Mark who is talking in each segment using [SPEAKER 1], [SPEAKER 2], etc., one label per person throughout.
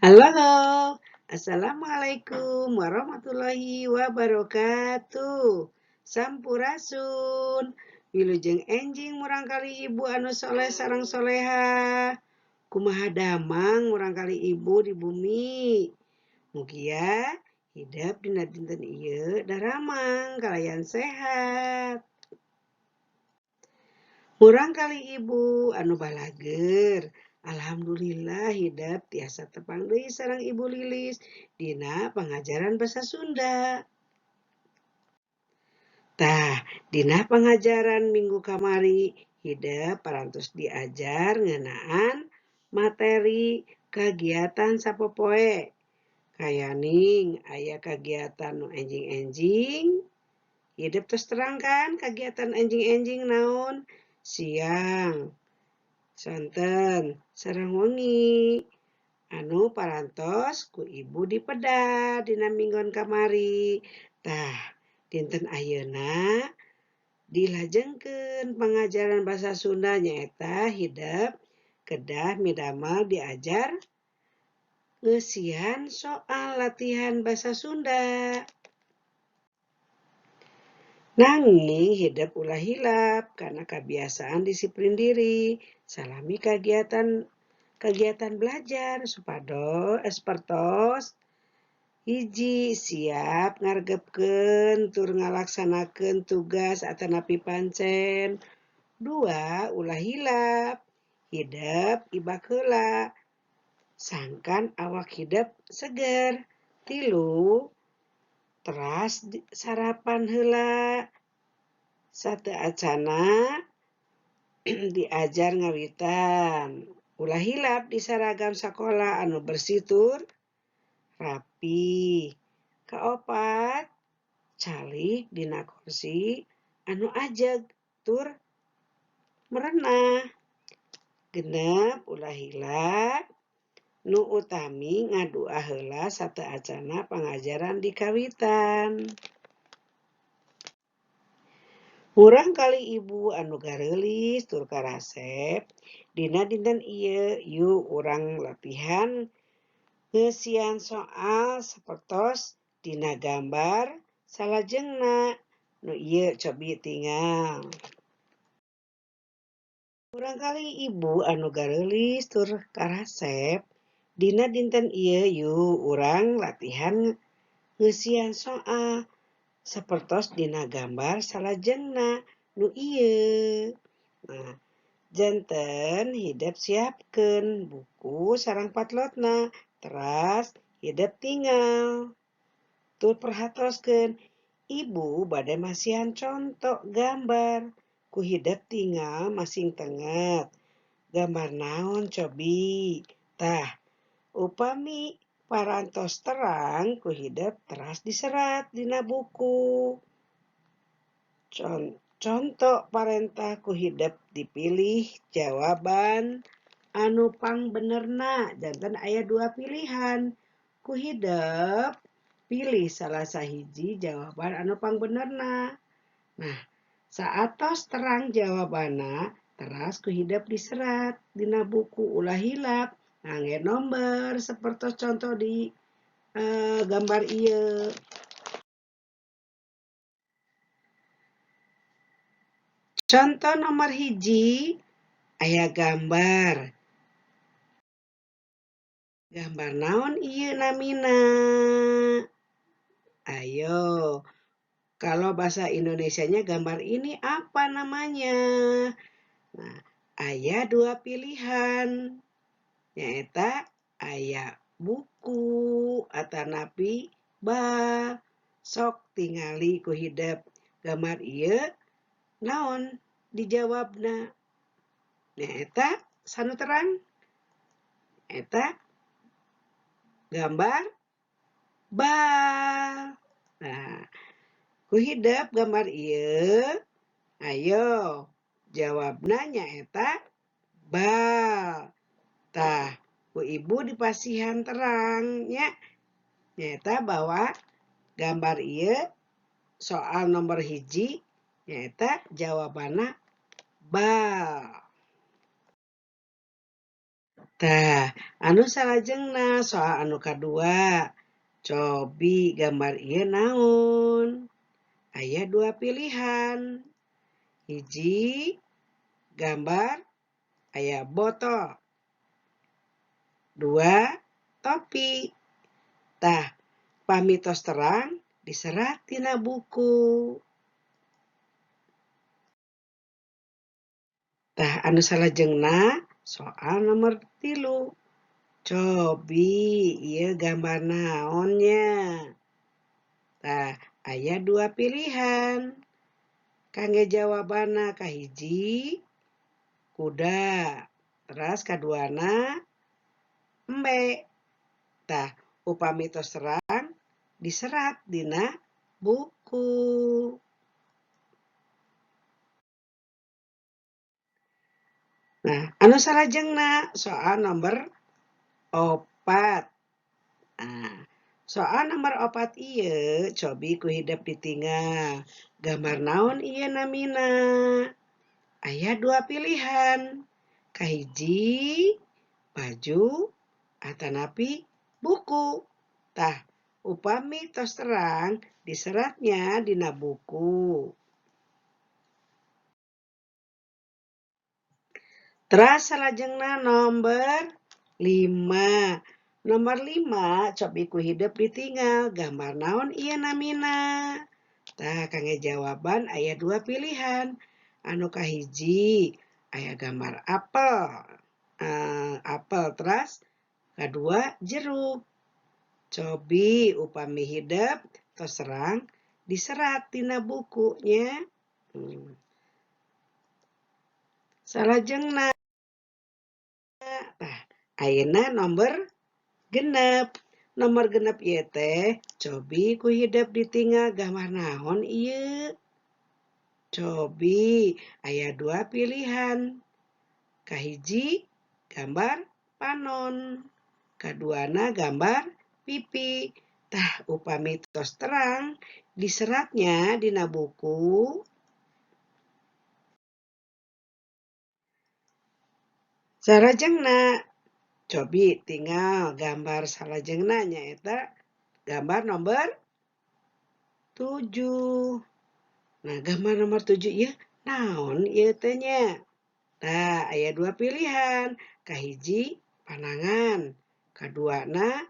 [SPEAKER 1] Halo, assalamualaikum warahmatullahi wabarakatuh. Sampurasun, wilujeng enjing murangkalih ibu anu soleh sareng soleha. Kumaha damang murangkalih ibu di bumi. Mugia hidep dina dinten ieu daramang kalayan sehat. Murangkalih ibu anu balageur. Alhamdulillah hidep tiasa tepang deui sareng Ibu Lilis dina pangajaran basa Sunda. Tah, dina pangajaran minggu kamari hidep parantos diajar ngeunaan materi kagiatan sapopoe. Kayaning aya kagiatan nu enjing-enjing, hidep tos terang kan kagiatan enjing-enjing naon? Siang, sonten, sareng wengi. Anu parantos ku ibu dipedar dina minggon kamari. Tah, dinten ayeuna dilajengkeun pangajaran basa Sunda nyaeta hidep kedah midamel diajar ngeusian soal latihan basa Sunda. Nanging hidep ulah hilap kana kabiasaan disiplin diri salami kagiatan belajar supados sapertos hiji siap ngaregepkeun tur ngalaksanakeun tugas atanapi pancen. Dua, ulah hilap hidep ibak heula sangkan awak hidep seger. Tilu, teras sarapan heula sateuacana diajar ngawitan. Ulah hilap di seragam sakola anu bersih tur rapi. Kaopat, calik dina kursi anu ajeg tur merenah. Genep, ulah hilap nu utami ngadua heula sateuacana pangajaran dikawitan. Murangkalih ibu anu gareulis tur karasep dina dinten ieu yuk urang latihan ngeusian soal sapertos dina gambar salajengna. Nu ieu cobi tingal. Murangkalih ibu anu gareulis tur karasep dina dinten ieu yuk urang latihan ngeusian soal sapertos dina gambar salajengna nu ieu. Nah, janten hidep siapkeun buku sareng patlotna, teras hidep tingal. Tur perhatoskeun ibu bade masihan conto gambar ku hidep tingal masing tenget. Gambar naon cobi? Tah, upami parantos terang ku hidep teras diserat dina buku. Conto parentah ku hidep dipilih jawaban anu pangbenerna. Janten aya dua pilihan. Ku hidep pilih salah sahiji jawaban anu pangbenerna. Nah, saatos terang jawabanna teras ku hidep diserat dina buku ulah hilap ngangge nomor sapertos contoh di gambar ieu. Contoh nomor hiji aya gambar. Gambar naon ieu namina? Ayo, kalau bahasa Indonesianya gambar ini apa namanya? Nah, aya dua pilihan. Nyaeta aya buku atanapi bal. Sok tingali ku hidep gambar ieu naon dijawabna. Nyaeta sanu terang eta gambar bal. Nah, ku hidep gambar ieu ayo jawabna nyaeta bal. Tah, ku ibu dipasihan terang nya nyaeta bahwa gambar ieu soal nomor hiji nyaeta jawabanna bal. Tah, anu salajengna soal anu kadua. Cobi gambar ieu naon? Aya dua pilihan. Hiji gambar aya botol. Dua topi. Tah, pami tos terang diserat tina buku. Tah, anu salajengna soal nomor 3. Cobi ieu gambar naon nya? Tah, aya dua pilihan. Kangge jawabanna kahiji kuda, teras kaduana embe. Tah, upami tos terang diserat dina buku. Nah, anu salajengna soal nomor 4. Nah, soal nomor 4 ieu cobi ku hidep ditinggal. Gambar naon ieu namina? Aya dua pilihan. Kahiji baju atanapi buku. Tah, upami tos terang diseratnya dina buku. Teras salajengna nomor 5. Nomor 5 cobi ku hidep ditinggal. Gambar naon ieu namina? Tah, kangge jawaban aya dua pilihan. Anu kahiji aya gambar apel. Apel teras kadua jeruk. Cobi upami hidep tos terang diserat dina bukunya. Salajengna tah ayeuna nomor 6. Nomor 6 ieu teh cobi ku hidep ditinggal gambar naon ieu? Cobi aya dua pilihan. Kahiji gambar panon, kaduana gambar pipi. Tah, upami tos terang diseratnya dina buku. Salajengna cobi tinggal gambar salajengna nyaeta gambar nomor 7. Nah, gambar nomor 7 ieu naon ieu teh nya? Tah, aya dua pilihan. Kahiji panangan, kaduana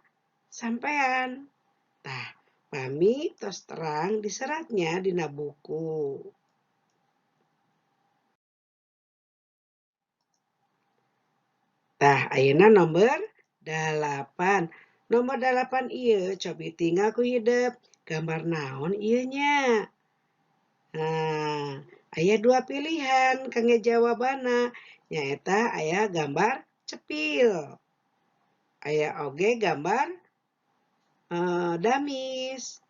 [SPEAKER 1] sampean. Tah, pami tos terang diseratnya dina buku. Tah, ayeuna nomor 8. Nomor 8 ieu cobi tinggal ku hidep. Gambar naon ieu nya? Nah, aya dua pilihan kangge jawabanna. Nyaeta aya gambar cepil. Aya oge gambar damis.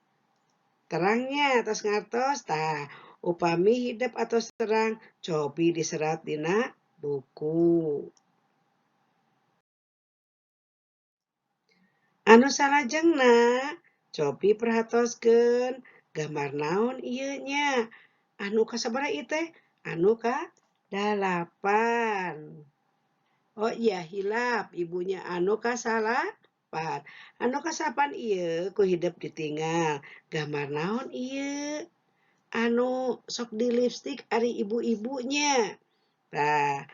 [SPEAKER 1] Terangnya atos ngartos. Tah, upami hidep atos terang cobi diserat dina buku. Anu salajengna cobi perhatoskeun gambar naon ieu nya? Anu kasabaraha ieu teh? Anu ka-8. Oh iya, hilap ibunya anu ka-8. Anu ka-8 ieu ku hidep ditinggal. Gambar naon ieu? Anu sok di lipstik ari ibu-ibunya. Tah,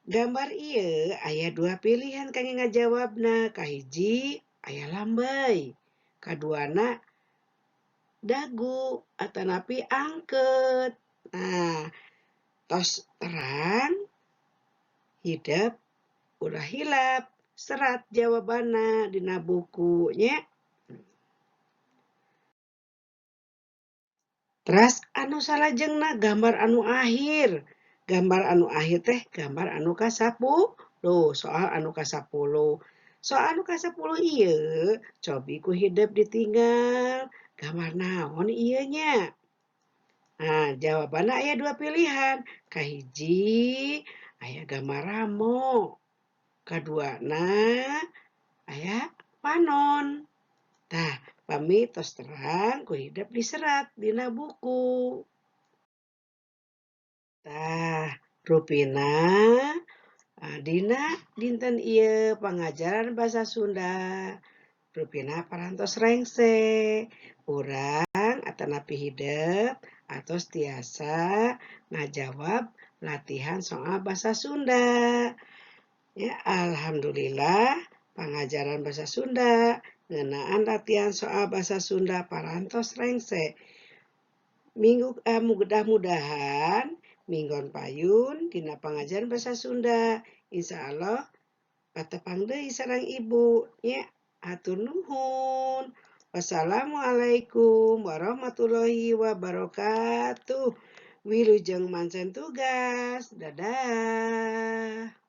[SPEAKER 1] gambar ieu aya dua pilihan kangge ngajawabna. Kahiji aya lambey, kaduana dagu atanapi angket. Nah, tos terang hidep ulah hilap serat jawabanna dina buku nya. Teras anu salajengna gambar anu akhir. Gambar anu akhir teh gambar anu ka-10, soal anu ka-10. Soal anu ka-10 ieu cobi ku hidep ditinggal. Gambar naon ieu nya? Nah, jawabanna aya dua pilihan. Kahiji aya gambar ramo, kaduana aya panon. Tah, pami tos terang ku hidep diserat dina buku. Tah, rupina Dina dinten ieu pangajaran basa Sunda rupina parantos rengse. Urang atanapi hidep atos tiasa ngajawab latihan soal basa Sunda. Ya, alhamdulillah pangajaran basa Sunda ngeunaan latihan soal basa Sunda parantos rengse. Minggu mudah-mudahan minggon payun dina pangajaran basa Sunda insyaallah patepang deui sareng ibu nya. Hatur nuhun. Wassalamualaikum warahmatullahi wabarakatuh. Wilujeng mancen tugas. Dadah.